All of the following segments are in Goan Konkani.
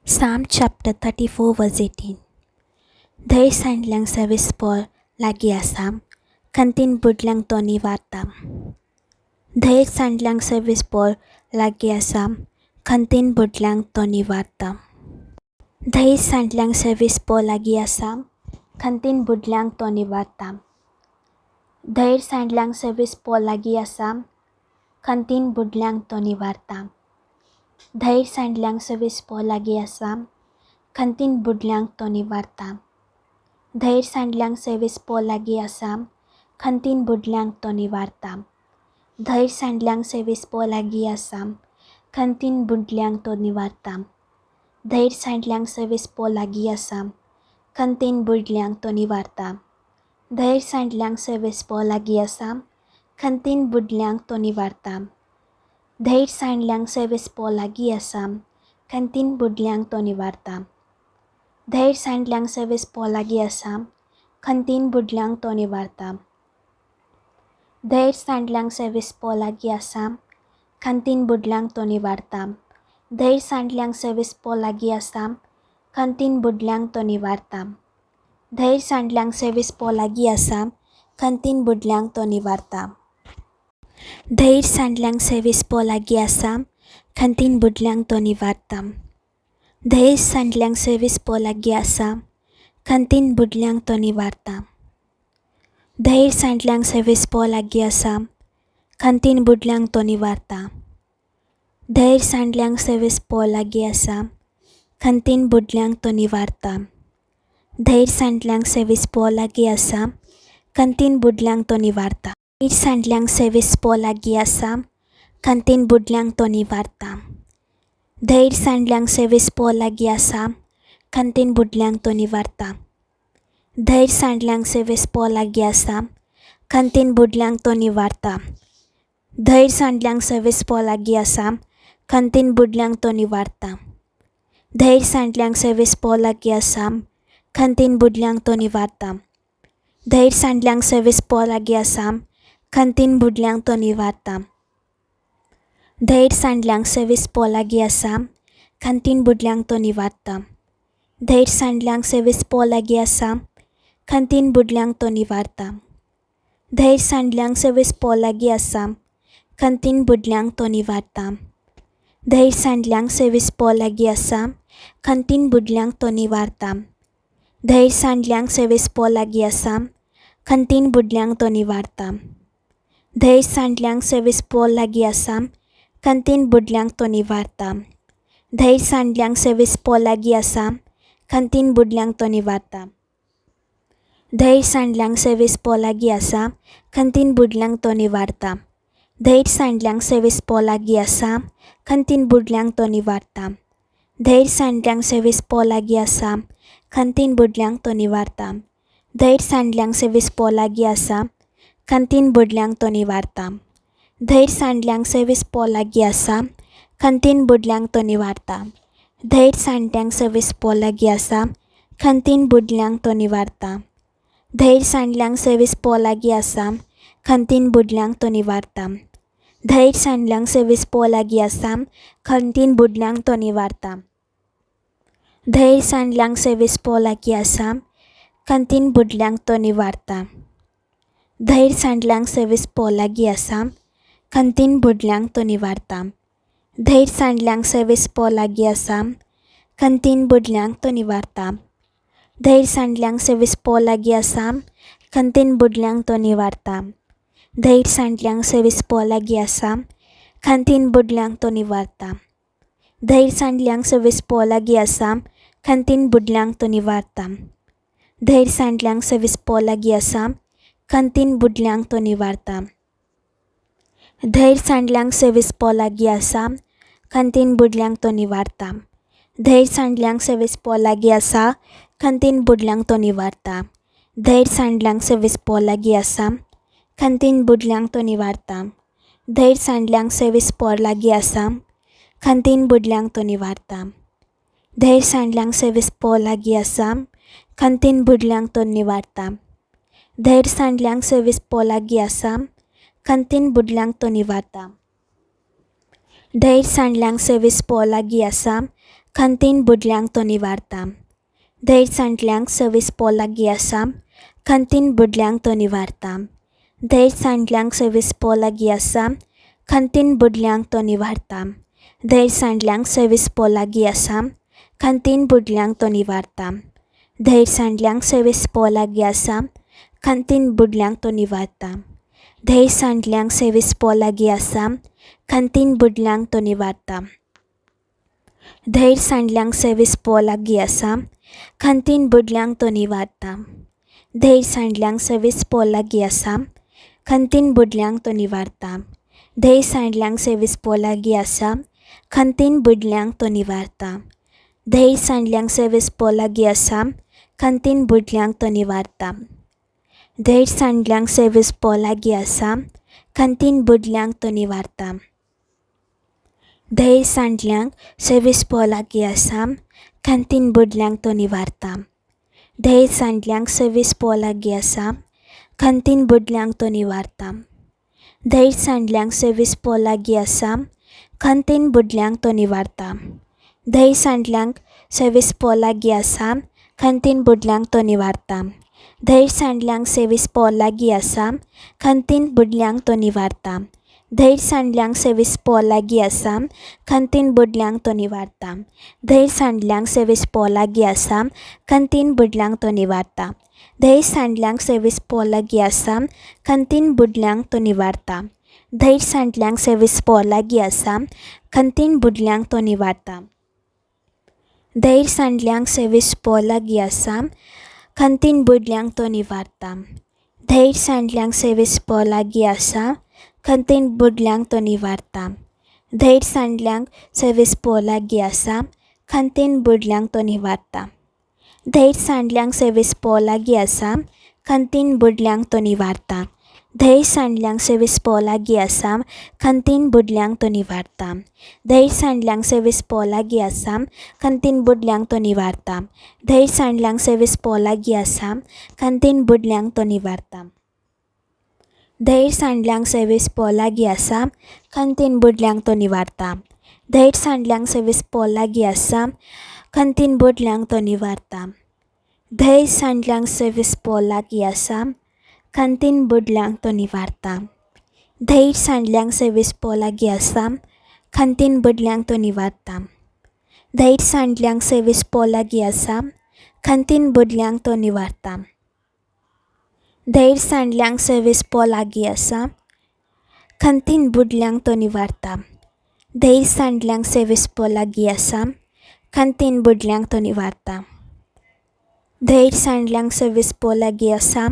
Psalm chapter 34 verse 18. धैर्य सांडल्यांक सविस्पोर लागीं आसा, खंतीन बुडल्यांक तो निवारता. धैर्य सांडल्यांक सविस्पोर लागीं आसा, खंतीन बुडल्यांक तो निवारता. धैर्य सांडल्यांक सविस्पोर लागीं आसा, खंतीन बुडल्यांक तो निवारता. धैर्य सांडल्यांक सविस्पोर लागीं आसा, खंतीन बुडल्यांक तो निवारता. धैर्य सांडल्यांक सविस्पोर लागीं आसा, खंतीन बुडल्यांक तो निवारता. धैर्य सांडल्यांक सविस्पोर लागीं आसा, खंतीन बुडल्यांक तो निवारता. धैर्य सांडल्यांक सविस्पोर लागीं आसा, खंतीन बुडल्यांक तो निवारता. धैर्य सांडल्यांक सविस्पोर लागीं आसा, खंतीन बुडल्यांक तो निवारता. धैर्य सांडल्यांक सविस्पोर लागीं आसा, खंतीन बुडल्यांक तो निवारता. धैर्य सांडल्यांक सविस्पोर लागीं आसा, खंतीन बुडल्यांक तो निवारता. धैर्य सांडल्यांक सविस्पोर लागीं आसा, खंतीन बुडल्यांक तो निवारता. धैर्य सांडल्यांक सविस्पोर लागीं आसा, खंतीन बुडल्यांक तो निवारता. धैर्य सांडल्यांक सविस्पोर लागीं आसा, खंतीन बुडल्यांक तो निवारता. धैर्य सांडल्यांक सविस्पोर लागीं आसा, खंतीन बुडल्यांक तो निवारता. धैर्य सांडल्यांक सविस्पोर लागीं आसा, खंतीन बुडल्यांक तो निवारता. धैर्य सांडल्यांक सविस्पोर लागीं आसा, खंतीन बुडल्यांक तो निवारता. धैर्य सांडल्यांक सविस्पोर लागीं आसा, खंतीन बुडल्यांक तो निवारता. धैर्य सांडल्यांक सविस्पोर लागीं आसा, खंतीन बुडल्यांक तो निवारता. धैर्य सांडल्यांक सविस्पोर लागीं आसा, खंतीन बुडल्यांक तो निवारता. धैर्य सांडल्यांक सविस्पोर लागीं आसा, खंतीन बुडल्यांक तो निवारता. धैर्य सांडल्यांक सविस्पोर लागीं आसा, खंतीन बुडल्यांक तो निवारता. धैर्य सांडल्यांक सविस्पोर लागीं आसा, खंतीन बुडल्यांक तो निवारता. धैर्य सांडल्यांक सविस्पोर लागीं आसा, खंतीन बुडल्यांक तो निवारता. धैर्य सांडल्यांक सविस्पोर लागीं आसा, खंतीन बुडल्यांक तो निवारता. धैर्य सांडल्यांक सविस्पोर लागीं आसा, खंतीन बुडल्यांक तो निवारता. धैर्य सांडल्यांक सविस्पोर लागीं आसा, खंतीन बुडल्यांक तो निवारता. धैर्य सांडल्यांक सविस्पोर लागीं आसा, खंतीन बुडल्यांक तो निवारता. धैर्य सांडल्यांक सविस्पोर लागीं आसा, खंतीन बुडल्यांक तो निवारता. धैर्य सांडल्यांक सविस्पोर लागीं आसा, खंतीन बुडल्यांक तो निवारता. धैर्य सांडल्यांक सविस्पोर लागीं आसा, खंतीन बुडल्यांक तो निवारता. धैर्य सांडल्यांक सविस्पोर लागीं आसा, खंतीन बुडल्यांक तो निवारता. धैर्य सांडल्यांक सविस्पोर लागीं आसा, खंतीन बुडल्यांक तो निवारता. धैर्य सांडल्यांक सविस्पोर लागीं आसा, खंतीन बुडल्यांक तो निवारता. धैर्य सांडल्यांक सविस्पोर लागीं आसा, खंतीन बुडल्यांक तो निवारता. धैर्य सांडल्यांक सविस्पोर लागीं आसा, खंतीन बुडल्यांक तो निवारता. धैर्य सांडल्यांक सविस्पोर लागीं आसा, खंतीन बुडल्यांक तो निवारता. धैर्य सांडल्यांक सविस्पोर लागीं आसा, खंतीन बुडल्यांक तो निवारता. धैर्य सांडल्यांक सविस्पोर लागीं आसा, खंतीन बुडल्यांक तो निवारता. धैर्य सांडल्यांक सविस्पोर लागीं आसा, खंतीन बुडल्यांक तो निवारता. धैर्य सांडल्यांक सविस्पोर लागीं आसा, खंतीन बुडल्यांक तो निवारता. धैर्य सांडल्यांक सविस्पोर लागीं आसा, खंतीन बुडल्यांक तो निवारता. धैर्य सांडल्यांक सविस्पोर लागीं आसा, खंतीन बुडल्यांक तो निवारता. धैर्य सांडल्यांक सविस्पोर लागीं आसा, खंतीन बुडल्यांक तो निवारता. धैर्य सांडल्यांक सविस्पोर लागीं आसा, खंतीन बुडल्यांक तो निवारता. धैर्य सांडल्यांक सविस्पोर लागीं आसा, खंतीन बुडल्यांक तो निवारता. धैर्य सांडल्यांक सविस्पोर लागीं आसा, खंतीन बुडल्यांक तो निवारता. धैर्य सांडल्यांक सविस्पोर लागीं आसा, खंतीन बुडल्यांक तो निवारता. धैर्य सांडल्यांक सविस्पोर लागीं आसा, खंतीन बुडल्यांक तो निवारता. धैर्य सांडल्यांक सविस्पोर लागीं आसा, खंतीन बुडल्यांक तो निवारता. धैर्य सांडल्यांक सविस्पोर लागीं आसा, खंतीन बुडल्यांक तो निवारता. धैर्य सांडल्यांक सविस्पोर लागीं आसा, खंतीन बुडल्यांक तो निवारता. धैर्य सांडल्यांक सविस्पोर लागीं आसा, खंतीन बुडल्यांक तो निवारता. धैर्य सांडल्यांक सविस्पोर लागीं आसा, खंतीन बुडल्यांक तो निवारता. धैर्य सांडल्यांक सविस्पोर लागीं आसा, खंतीन बुडल्यांक तो निवारता. धैर्य सांडल्यांक सविस्पो लागीं आसा, खंतीन बुडल्यांक तो निवारता. धैर्य सांडल्यांक सविस्पो लागीं आसा, खंतीन बुडल्यांक तो निवारता. धैर्य सांडल्यांक सविस्पो लागीं आसा, खंतीन बुडल्यांक तो निवारता. धैर्य सांडल्यांक सविस्पो लागीं आसा, खंतीन बुडल्यांक तो निवारता. धैर्य सांडल्यांक सविस्पो लागीं आसा, खंतीन बुडल्यांक तो निवारता. धैर्य सांडल्यांक सविस्पो लागीं आसा, खंतीन बुडल्यांक तो निवारता. धैर्य सांडल्यांक सविस्पो लागीं आसा, खंतीन बुडल्यांक तो निवारता. धैर्य सांडल्यांक सविस्पो लागीं आसा, खंतीन बुडल्यांक तो निवारता. धैर्य सांडल्यांक सविस्पो लागीं आसा, खंतीन बुडल्यांक तो निवारता. धैर्य सांडल्यांक सविस्पो लागीं आसा, खंतीन बुडल्यांक तो निवारता. धैर्य सांडल्यांक सविस्पो लागीं आसा, खंतीन बुडल्यांक तो निवारता. धैर्य सांडल्यांक सविस्पो लागीं आसा, खंतीन बुडल्यांक तो निवारता. धैर्य सांडल्यांक सविस्पो लागीं आसा, खंतीन बुडल्यांक तो निवारता. धैर्य सांडल्यांक सविस्पो लागीं आसा, खंतीन बुडल्यांक तो निवारता. धैर्य सांडल्यांक सविस्पो लागीं आसा, खंतीन बुडल्यांक तो निवारता. धैर्य सांडल्यांक सविस्पो लागीं आसा, खंतीन बुडल्यांक तो निवारता. धैर्य सांडल्यांक सविस्पो लागीं आसा, खंतीन बुडल्यांक तो निवारता. धैर्य सांडल्यांक सविस्पो लागीं आसा, खंतीन बुडल्यांक तो निवारता. धैर्य सांडल्यांक सविस्पो लागीं आसा, खंतीन बुडल्यांक तो निवारता. धैर्य सांडल्यांक सविस्पो लागीं आसा, खंतीन बुडल्यांक तो निवारता. धैर्य सांडल्यांक सविस्पो लागीं आसा, खंतीन बुडल्यांक तो निवारता. धैर्य सांडल्यांक सविस्पो लागीं आसा, खंतीन बुडल्यांक तो निवारता. धैर्य सांडल्यांक सविस्पो लागीं आसा, खंतीन बुडल्यांक तो निवारता. धैर्य सांडल्यांक सविस्पो लागीं आसा, खंतीन बुडल्यांक तो निवारता. धैर्य सांडल्यांक सविस्पो लागीं आसा, खंतीन बुडल्यांक तो निवारता. धैर्य सांडल्यांक सविस्पो लागीं आसा, खंतीन बुडल्यांक तो निवारता. धैर्य सांडल्यांक सविस्पो लागीं आसा, खंतीन बुडल्यांक तो निवारता. धैर्य सांडल्यांक सविस्पो लागीं आसा, खंतीन बुडल्यांक तो निवारता. धैर्य सांडल्यांक सविस्पो लागीं आसा, खंतीन बुडल्यांक तो निवारता. धैर्य सांडल्यांक सविस्पो लागीं आसा, खंतीन बुडल्यांक तो निवारता. धैर्य सांडल्यांक सविस्पो लागीं आसा, खंतीन बुडल्यांक तो निवारता. धैर्य सांडल्यांक सविस्पो लागीं आसा, खंतीन बुडल्यांक तो निवारता. धैर्य सांडल्यांक सविस्पो लागीं आसा, खंतीन बुडल्यांक तो निवारता. धैर्य सांडल्यांक सविस्पो लागीं आसा, खंतीन बुडल्यांक तो निवारता. धैर्य सांडल्यांक सविस्पो लागीं आसा,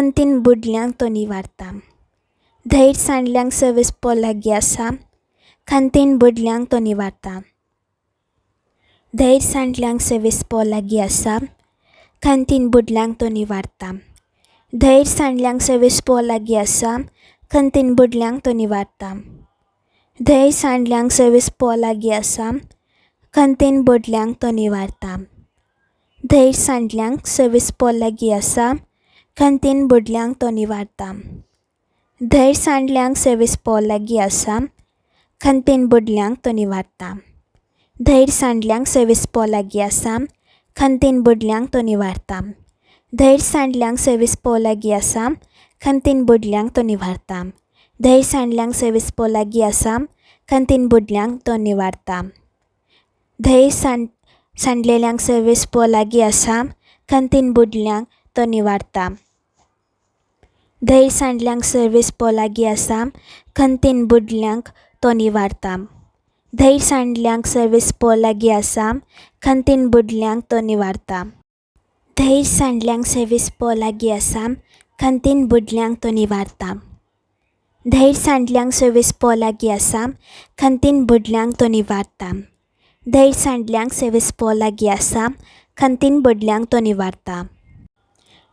खंतीन बुडल्यांक तो निवारता. धैर्य सांडल्यांक सविस्पो लागीं आसा, खंतीन बुडल्यांक तो निवारता. धैर्य सांडल्यांक सविस्पो लागीं आसा, खंतीन बुडल्यांक तो निवारता. धैर्य सांडल्यांक सविस्पो लागीं आसा, खंतीन बुडल्यांक तो निवारता. धैर्य सांडल्यांक सविस्पो लागीं आसा, खंतीन बुडल्यांक तो निवारता. धैर्य सांडल्यांक सविस्पो लागीं आसा, खंतीन बुडल्यांक तो निवारता. धैर्य सांडल्यांक सविस्पो लागीं आसा, खंतीन बुडल्यांक तो निवारता. धैर्य सांडल्यांक सविस्पो लागीं आसा, खंतीन बुडल्यांक तो निवारता. धैर्य सांडल्यांक सविस्पो लागीं आसा, खंतीन बुडल्यांक तो निवारता. धैर्य सांडलेल्यांक सविस्पो लागीं आसा, खंतीन बुडल्यांक तो निवारता. धैर्य सांडल्यांक सविस्पो लागीं आसा, खंतीन बुडल्यांक तो निवारता. धैर्य सांडल्यांक सविस्पो लागीं आसा, खंतीन बुडल्यांक तो निवारता. धैर्य सांडल्यांक सविस्पो लागीं आसा, खंतीन बुडल्यांक तो निवारता. धैर्य सांडल्यांक सविस्पो लागीं आसा, खंतीन बुडल्यांक तो निवारता. धैर्य सांडल्यांक सविस्पो लागीं आसा, खंतीन बुडल्यांक तो निवारता.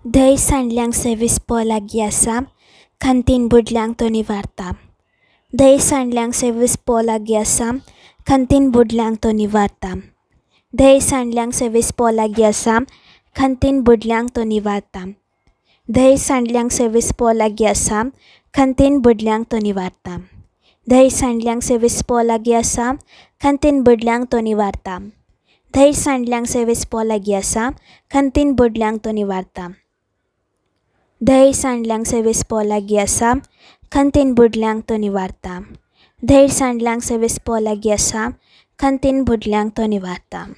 धैर्य सांडल्यांक सविस्पो लागीं आसा, खंतीन बुडल्यांक तो निवारता. धैर्य सांडल्यांक सविस्पो लागीं आसा, खंतीन बुडल्यांक तो निवारता. धैर्य सांडल्यांक सविस्पो लागीं आसा, खंतीन बुडल्यांक तो निवारता. धैर्य सांडल्यांक सविस्पो लागीं आसा, खंतीन बुडल्यांक तो निवारता. धैर्य सांडल्यांक सविस्पो लागीं आसा, खंतीन बुडल्यांक तो निवारता. धैर सांडल्यांक सैवेस्पो लागीं आसा, खंतीन बुडल्यांक तो निवारता. धैर सांडल्यांक सैवेस्पो लागीं आसा, खंतीन बुडल्यांक तो निवारता. धैर सांडल्यांक सैवेस्पो लागीं आसा, खंतीन बुडल्यांक तो निवारता.